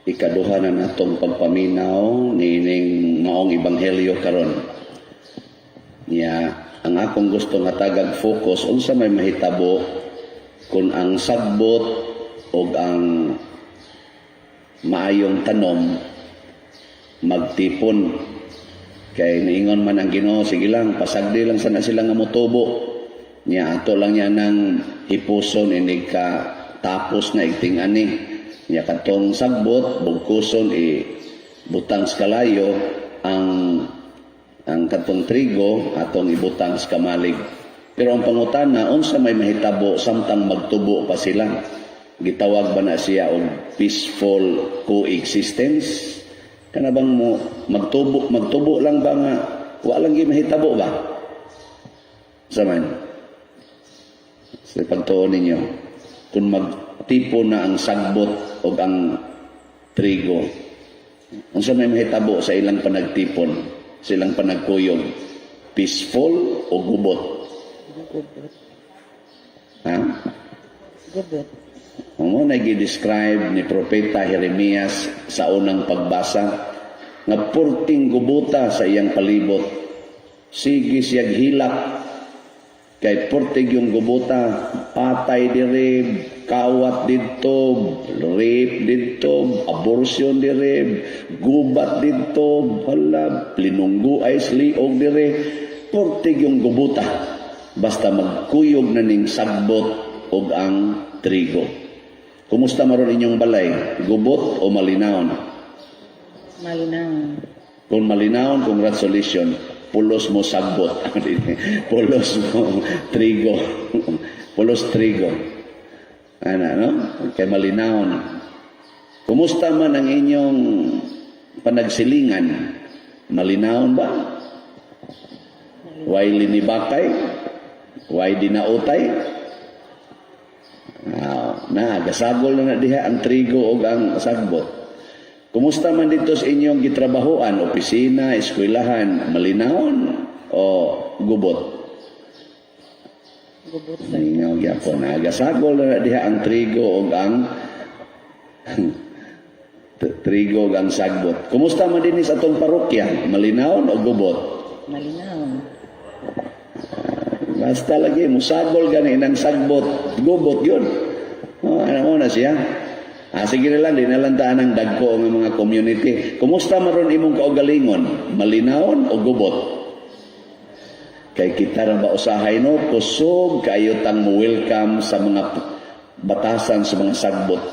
Ikaduha na natong pagpaminaw niining maong ebanghelyo karon. Nya ang akong gusto nga tagag focus, unsa may mahitabo kung ang sagbot ug ang maayong tanom magtipon? Kay niingon man ang Ginoo, sige lang, pasagdi lang sana sila nga motubo. Nya ato lang niya nang hipuson inig ka tapos na igting ani. Nya katong sagbot bugkuson i butang sa kalayo, ang katong trigo atong ibutang sa kamalig. Pero ang pangutana, unsa may mahitabo samtang magtubo pa sila? Gitawag ba na siya og peaceful coexistence? Kana bang mo magtubo magtubo lang ba nga wa lang gyud mahitabo ba? Saman. Sa pagtuo ninyo, kung magtipon na ang sagbot o ang trigo, unsa may mahitabo sa ilang panagtipon, sa ilang panagkuyog? Peaceful o gubot? Gubot. Ha? Gubot. Mao na gi-describe ni Propeta Jeremias sa unang pagbasa nga purting gubuta sa iyang palibot. Sige siyag hilak kay purtig yung gubuta, patay diri, kawat didto, rape didto, abortion diri, gubat didto, hala, linunggo ay liog diri, purtig yung gubuta. Basta magkuyog na ning sagbot og ang trigo. Kumusta maron inyong balay? Gubot o malinawon? Malinaw. Kung malinawon, congratulations. Pulos mo sagbot. Pulos mo trigo. Pulos trigo. Ana, no? Kay malinawon. Kumusta man ang inyong panagsilingan? Malinawon ba? Way linibakay? Way dinautay? Ah, na, gasagol na na diha ang trigo o ang sagbot. Kumusta man dito sa inyong gitrabahoan, opisina, eskwelahan, malinawon o gubot? Gubot sa Mingaw gyapon. Na, gasagol na na diha ang trigo o ang trigo ug ang sagbot. Kumusta man dinhi sa atong parokya? Malinawon o gubot? Malinaw. Basta lagi, musagol gani nang sagbot, gubot yun. Oh, ano mo na siya? Ah, sige na lang, di na lang taan ang dagko ng mga community. Kumusta maron imong kaugalingon? Malinawon o gubot? Kay kita ra ba usahay, no, kusog kayo tang mo welcome sa mga batasan sa mga sagbot.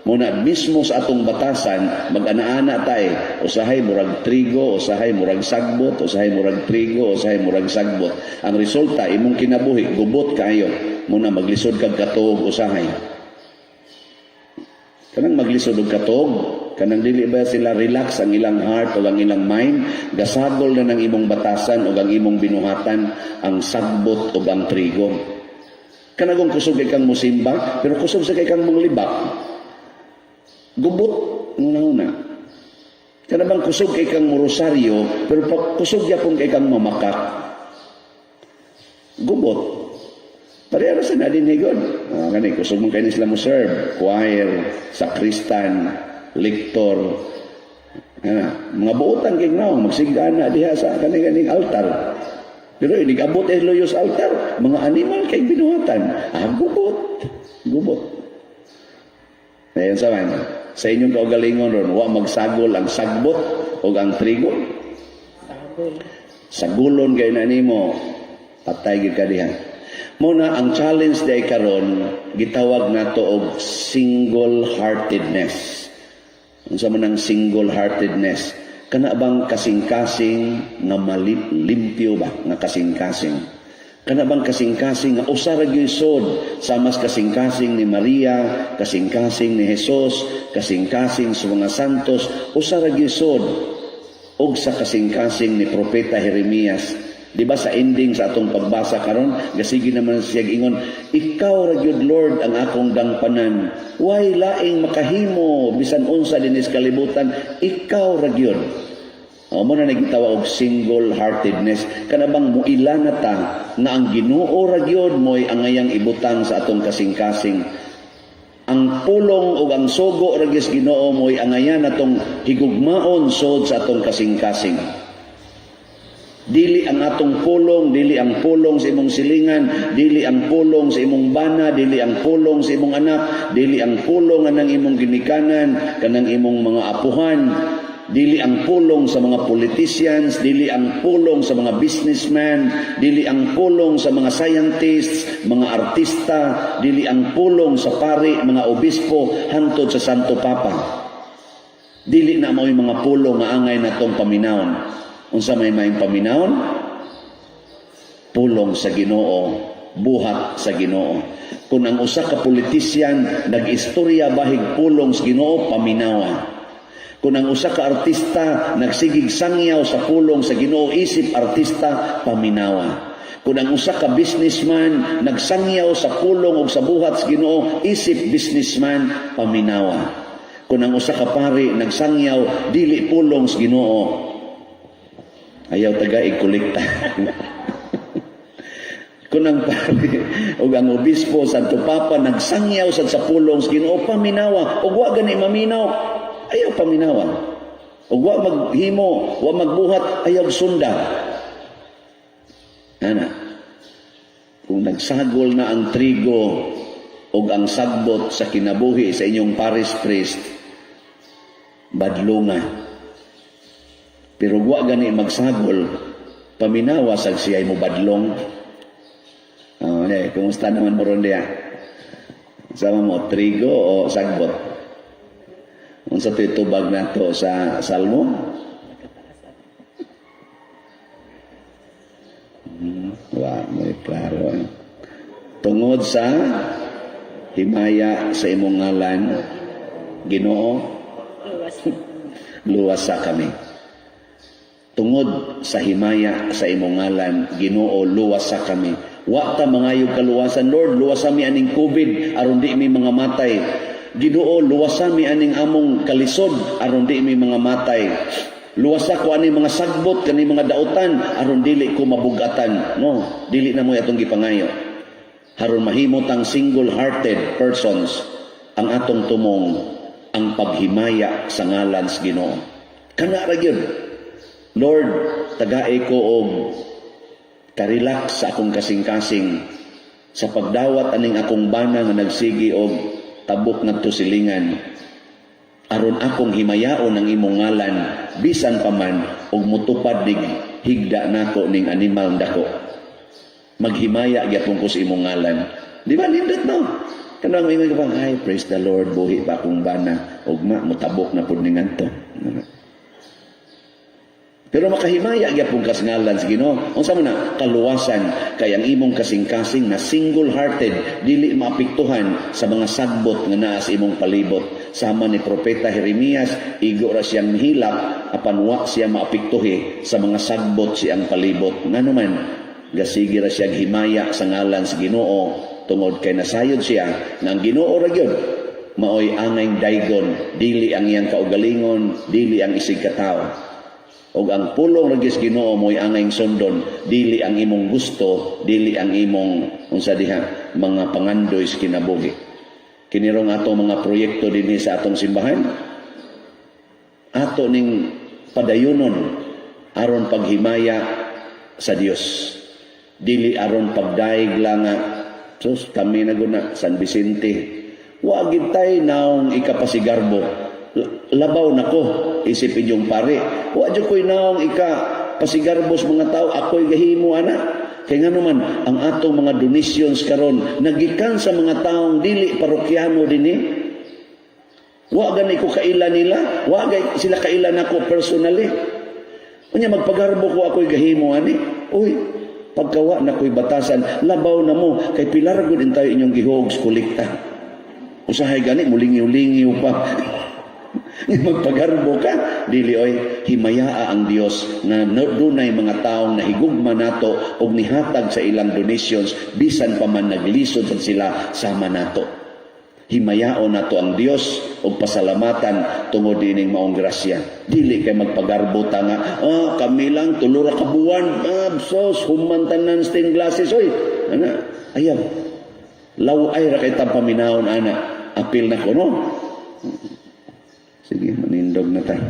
Muna mismo sa atong batasan, mag-ana-ana tay. Usahay murag trigo, usahay murag sagbot, usahay murag trigo, usahay murag sagbot. Ang resulta, imong kinabuhi, gubot kayo. Muna maglisod kag katuog usahay. Kanang maglisod og katuog, kanang dili ba sila relax ang ilang heart o ang ilang mind, gasagol na ng imong batasan o ang imong binuhatan ang sagbot o ang trigo. Kanagong kusog kay kang musimba, pero kusog sa kay kang manglibak. Gubot una-una. Kana bang kusog kay kang morosaryo, pero pag kusog yapon kay kang mamakak. Gubot. Pareha sa na din higod. Ah, kani kusog man kay sila mo serve, choir, sakristan, lector. Ah, mga buotan kay naong magsigana diha sa kani kaning altar. Pero inig abot eh loyos altar, mga animal kay binuhatan. Ah, gubot. Gubot. Ayan sa man. Sa inyong kaugalingon ron, wa magsagol ang sagbot o ang trigo. Sagol. Sagulon kay na nimo, patay gid ka diha. Muna ang challenge day karon gitawag nato og single-heartedness. Unsa man ang single-heartedness? Kana bang kasing-kasing nga limpyo ba nga kasing-kasing? Kana bang kasing-kasing nga usa ra gyud sod, sama sa kasing-kasing ni Maria, kasing-kasing ni Jesus, kasing-kasing sa mga santos, usa ra gyud sod og sa kasing-kasing ni Propeta Jeremias? Di ba sa ending sa atong pagbasa karon, gasigi naman siya ingon, "Ikaw ra gyud, Lord, ang akong dangpanan. Way laing makahimo bisan unsa dinhi sa kalibutan, ikaw ra gyud." O mo na nagitawag og single-heartedness. Kana bang muila na ta nga ang Ginoo ra gyud mo'y angayang ibutang sa atong kasing-kasing. Ang pulong ug ang sugo ra gyud sa Ginoo mo'y angayan natong higugmaon sod sa atong kasing-kasing. Dili ang atong pulong, dili ang pulong sa imong silingan, dili ang pulong sa imong bana, dili ang pulong sa imong anak, dili ang pulong anang imong ginikanan, kanang imong mga apuhan, dili ang pulong sa mga politicians, dili ang pulong sa mga businessmen, dili ang pulong sa mga scientists, mga artista, dili ang pulong sa pari, mga obispo, hangtod sa Santo Papa. Dili na mao'y mga pulong nga angay natong paminawon. Unsa may maayong paminawon? Pulong sa Ginoo, buhat sa Ginoo. Kung ang usa ka politisyan nag-istorya bahig pulong sa Ginoo, paminawa. Kung ang usa ka artista nagsigig sangyaw sa pulong sa Ginoo isip artista, paminawa. Kung ang usa ka businessman nagsangyaw sa pulong ug sa buhat sa Ginoo isip businessman, paminawa. Kung ang usa ka pari nagsangyaw dili pulong sa Ginoo, ayaw taga ikolekta. Kung ang pari ug ang obispo, Santo Papa, nagsangyaw sad sa pulong sa Ginoo, paminawa. Ug wa gani maminaw, ayaw paminawa. Ug wa maghimo, wa magbuhat, ayaw sunda. Ana. Kung nagsagol na ang trigo ug ang sagbot sa kinabuhi sa inyong parish priest, badlunga. Pero wa gani magsagol, paminawa sag siya'y mobadlong. Oh, eh, kumusta naman mo ron diya? Sama mo, trigo o sagbot? Unsa to'y tubag nato sa Salmo? Nakataas. Wa, may klaro. Eh. Tungod sa himaya sa imong ngalan, Ginoo, Luwas. Luwasa kami. Tungod sa himaya sa imong ngalan, Ginoo, luwasa kami. Wa ta mangayog kaluwasan, Lord, luwasa mi aning COVID aron di mi mga matay. Ginoo, luwasa mi aning among kalisod aron di mi mga matay. Luwasa ko ani mga sagbot kani mga dautan aron dili ko mabugatan. No, dili na mo atong gipangayo. Haron mahimo tang single-hearted persons, ang atong tumong ang paghimaya sa ngalan sa Ginoo. Kana ra gyud. Lord, tagae ko og karelax sa akong kasing-kasing sa pagdawat aning akong bana nga nagsigi og tabok ngadto silingan aron akong himayaon ang imong ngalan bisan pa man og mutupad nig higda nako ning animal dako, maghimaya gyapon ko sa imong ngalan. Di ba nindot, no? Kanang ingon ka pa, "Ay, praise the Lord, buhi pa akong bana, ugma motabok na pud ning ngadto." Pero makahimaya gyapon ka sa ngalan sa Ginoo. Unsa man na kaluwasan? Kay ang imong kasing-kasing na single-hearted, dili maapektuhan sa mga sagbot nga naa sa imong palibot. Sama ni Propeta Jeremias, igo ra siyang mihilak apan wa siya maapektuhi sa mga sagbot siyang palibot. Ngano man, gasige ra siya himaya sa ngalan sa Ginoo tungod kay nasayod siya nga ang Ginoo ra gyud maoy angay daygon, dili ang iyang kaugalingon, dili ang isig katawo. Ug ang pulong ra gyud Ginoo mo'y angay sundon, dili ang imong gusto, dili ang imong unsa diha mga pangandoy sa kinabuhi. Kini rong atong mga proyekto dinhi sa atong simbahan, ato ning padayunon aron paghimaya sa Dios. Dili aron pagdaig lang nga, sus, kami na guna San Vicente. Wa gid tay naong ikapasigarbo. Labaw nako isip inyong pare. Wa jud ko'y naong ikapasigarbo sa mga tao, ako'y gahimo ana. Kay ngano man, ang atong mga donations karon nagikan sa mga taong dili parokyano dinhi. Wa gani ko kaila nila, wa gay sila kaila nako personally. Unya magpagarbo ko ako'y gahimo ani. Uy, pagkawa na ko'y batasan, labaw na mo kay pilar gud tayo inyong gihog sa kolekta. Usahay gani mulingiw-lingiw pa. Magpagarbo ka, dili oy, himayaa ang Dios nga dunay mga taong nahigugma nato og nihatag sa ilang donations bisan pa man naglisod sad sila sama nato. Himayaon nato ang Dios og pasalamatan tungod dining maong grasya. Dili kay magpagarbo ta nga, "Ah, kami lang 3 ra ka buwan, ah, sos, human tanan stained glasses, oy." Ana, ayaw. Law-ay ra kay tang paminawon ana. Apil na ko, no? Sige, manindog na tayo.